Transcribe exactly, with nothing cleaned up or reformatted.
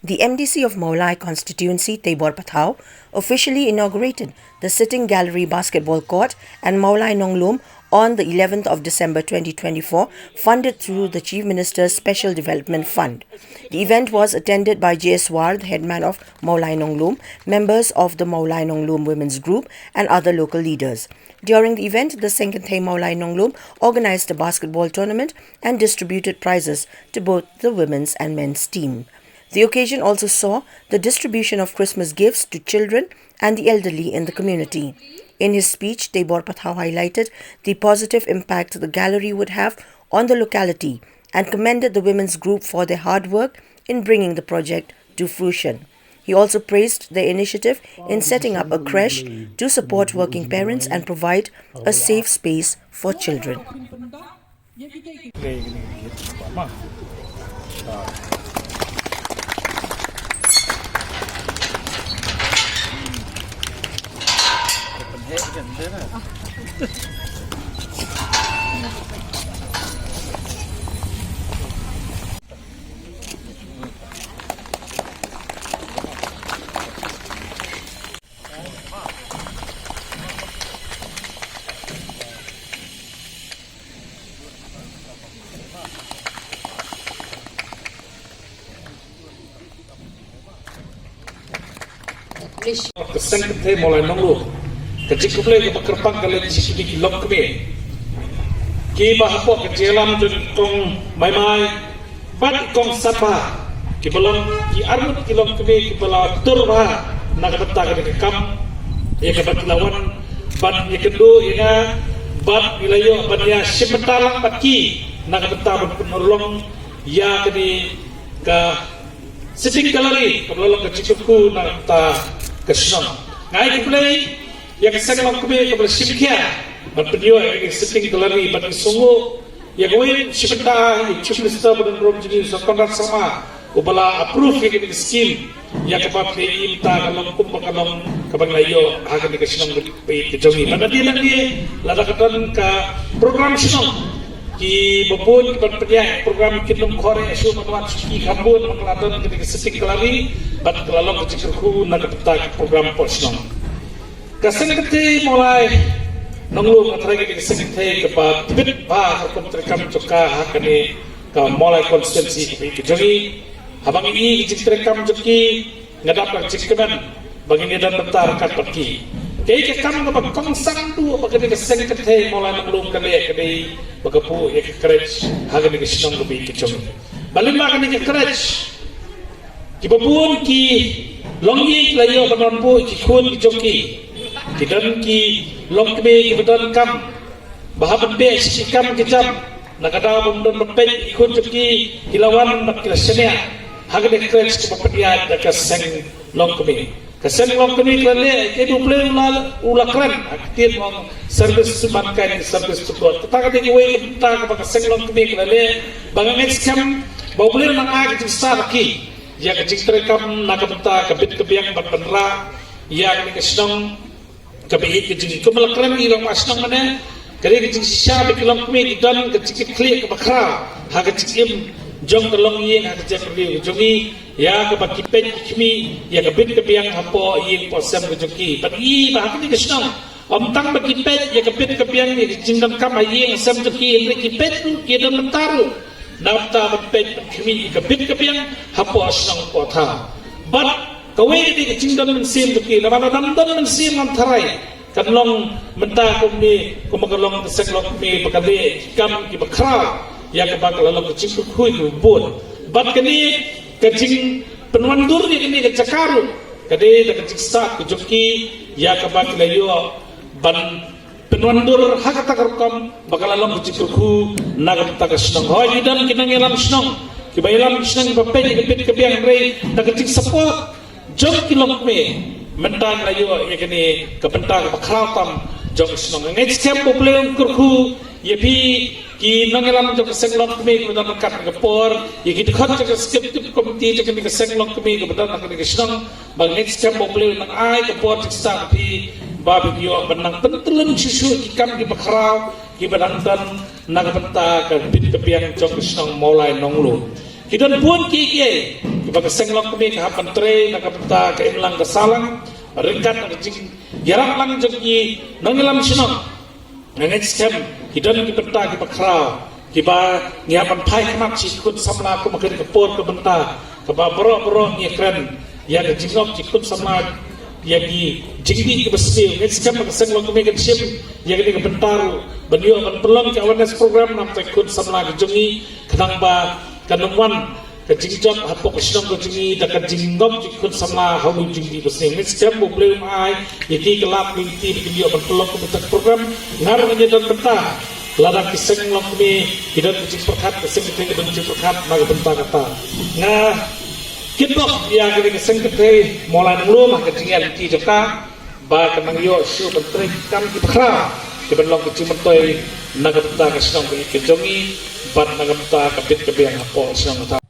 The M D C of Mawlai constituency, Teibor Pathaw, officially inaugurated the sitting gallery basketball court and Mawlai Nonglum on the eleventh of December twenty twenty-four, funded through the Chief Minister's Special Development Fund. The event was attended by J S War, the headman of Mawlai Nonglum, members of the Mawlai Nonglum Women's Group, and other local leaders. During the event, the Seng Kynthei Mawlai Nonglum organized a basketball tournament and distributed prizes to both the women's and men's team. The occasion also saw the distribution of Christmas gifts to children and the elderly in the community. In his speech, Teibor Pathaw highlighted the positive impact the gallery would have on the locality and commended the women's group for their hard work in bringing the project to fruition. He also praised their initiative in setting up a creche to support working parents and provide a safe space for children. Ka Seng Kynthei Mawlai Nonglum, ka jingkhublei kaba kyrpang ka leit sha ki longkmie kiba hapoh ka jingïalam jong i Kong Maimai bad i Kong Sanbha, kiba long ki arngut ki longkmie kiba la tur bha na ka bynta kane ka kam, ïa kaba ki la wan ban ïakynduh ïa nga bad ngi la ïoh ban ïashim bynta lang bad ki na ka bynta ban pynurlong ïa kane ka sitting gallery kaba la long ka jingkyrkhu na ka bynta ka shnong. Nga ai khublei ïa ka Seng Longkmie kaba la shim khia ban pynïoh ïa ka sitting gallery bad ngi sngewnguh ïa kawei u shim bynta, ïa u Chief Minister ba don burom jong ngi, Sir Conrad Sangma, uba la approve ïa kane ka scheme, ïa kaba phi i mynta ka long kumba ka long kaba ngi la ïoh ha kane ka shnong ka jong ngi. Bad hadien nangne lada ka don ka program shnong kiba bun kiban pynïaid program kin ym khor ïa shuh ban wan shuh ki kham bun ba ka la don kane ka sitting gallery bad ka la long ka jingkyrkhu na ka bynta ka program pop shnong. Ka Seng Kynthei Mawlai Nonglum, nga tharai ka dei ka Seng Kynthei kaba tbit bha ha ka rukom treikam jong ka ha kane ka Mawlai constituency kaba ïeit ka jong ngi. Haba ngi i ka jingtreikam jong ki, nga dap ka jingkmen ba ngin ïadon bynta ryngkat bad ki. Kaei ka kam kaba kongsan duh ba ka dei ka Seng Kynthei Mawlai Nonglum ka leh, ka dei ba ka buh ïa ka creche ha kane ka shnong kaba ïeit ka jong ngi. Ba lyngba kane ka creche, kiba bun ki longïing ki la ïoh ban wan buh ïa ki khun ki jong ki. Ki don ki longkmie kiba donkam ba hap ban beh sha ki kam ki jam, na ka daw ban don ban peit ïa ki khun jong ki, ki la wan bad ki la shaniah ha kane ka creche kaba pynïaid da ka Seng Longkmie. Ka Seng Longkmie ka la leh ïa kaei ba U Blei u la, u la kren ha ka ktien ba ong service to mankind is service to God. Kata ka dei kawei ka bynta kaba ka Seng Longkmie ka la leh, ba nga ngeit skhem ba U Blei un nang ai ka jingshisha ha ki ïa ka jingtreikam na ka bynta ka bit ka biang ban pynrah ïa kane ka shnong kaba ïeit ka jong ngi. Kumba la kren i rangbah shnong mynne, ka dei ka jingshisha ba ki longkmie ki don ka jingkitkhlieh kaba khraw ha ka jingim jong ka longïing ha ka jaitbynriew ka jong ngi, ïa kaba ki peit ki khmih ïa ka bit ka biang hapoh ïing hapoh sem ka jong ki. Bad ngi ba ha kane ka shnong, ym tang ba ki peit ïa ka bit ka biang ïa ka jingdonkam ha ïing ha sem jong ki, hynrei ki peit ruh, ki don bynta ruh na bynta ban peit ban khmih ïa ka bit ka biang hapoh shnong hapoh thaw. Bad kawei ka dei ka jingdon mynsiem jong ki, namar lada ym don mynsiem ngam tharai kan long mynta kumne, kumba ka long ka Seng Longkmie ba ka leh ki kam kiba khraw ïa kaba ka la long ka jingkyrkhu kiba bun. Bad kane ka jingpynwandur ïa kane ka jaka ruh ka dei da ka jingstad ka jong ki ïa kaba ki la ïoh ban pynwandur ha kata ka rukom ba ka la long ka jingkyrkhu na ka bynta ka shnong. Hooid, ngi don ki nongïalam shnong kiba ïalam shnong, kiba peit ïa ka bit ka biang, hynrei da ka jingsupport jong ki longkmie mynta ngi la ïoh ïa kane ka bynta kaba khraw tam jong ka shnong. Nga ngeit skhem ba U Blei un kyrkhu ïa phi ki nongïalam jong ka Seng Longkmie kiba don ryngkat ha kane ka por, ïa ki dkhot jong ka executive committee jong kane ka Seng Longkmie kiba don ha kane ka shnong, ba nga ngeit skhem ba U Blei un nang ai ka bor jingstad ha phi ba phin ïoh ban nang pyntylun shuh shuh ki kam kiba khraw kiba dang don na ka bynta ka bit ka biang jong ka shnong Mawlai Nonglum. Ki don bun kiei kiei kiba ka seng longkmie ka hap ban trei na ka bynta ka imlang ka sahlang ryngkat ka jingïarap lang jong ki nongïalam shnong. Nga ngeit skhem ki don ki bynta kiba khraw kiba ngi hap ban phai khmat sha ki khun samla kum ha kane ka por ka bynta kaba baroh baroh ngi kren ïa ka jingngop jong ki khun samla ïa ki jingdih kiba sniew. Ngeit skhem ba ka seng longkmie kan shim ïa kane ka bynta ruh ban ïoh ban pynlong ki awareness program na ka bynta ki khun samla ki jong ngi khnang ba kan ym wan ka jingjot hapoh ka shnong ka jong ngi da ka jingngop jong ki khun samla ha u jingdih ba sniew. Ngeit skhem ba U Blei un ai ïa ki ka lad lynti ba kin ïoh ban pynlong ka bynta ka program. Nga ruh nga don bynta lada ki seng longkmie ki don ka jingpyrkhat, ka seng kynthei ka don jingpyrkhat na ka bynta kata. Nga kitbok ïa kane ka seng kynthei Mawlai Nonglum ha ka jingïaid lynti jong ka ba kan nang ïoh shuh ban trei ki kam kiba khraw kiban long ka jingmyntoi na ka bynta ka shnong ka jong ngi bad na ka bynta ka bit ka biang hapoh shnong kata.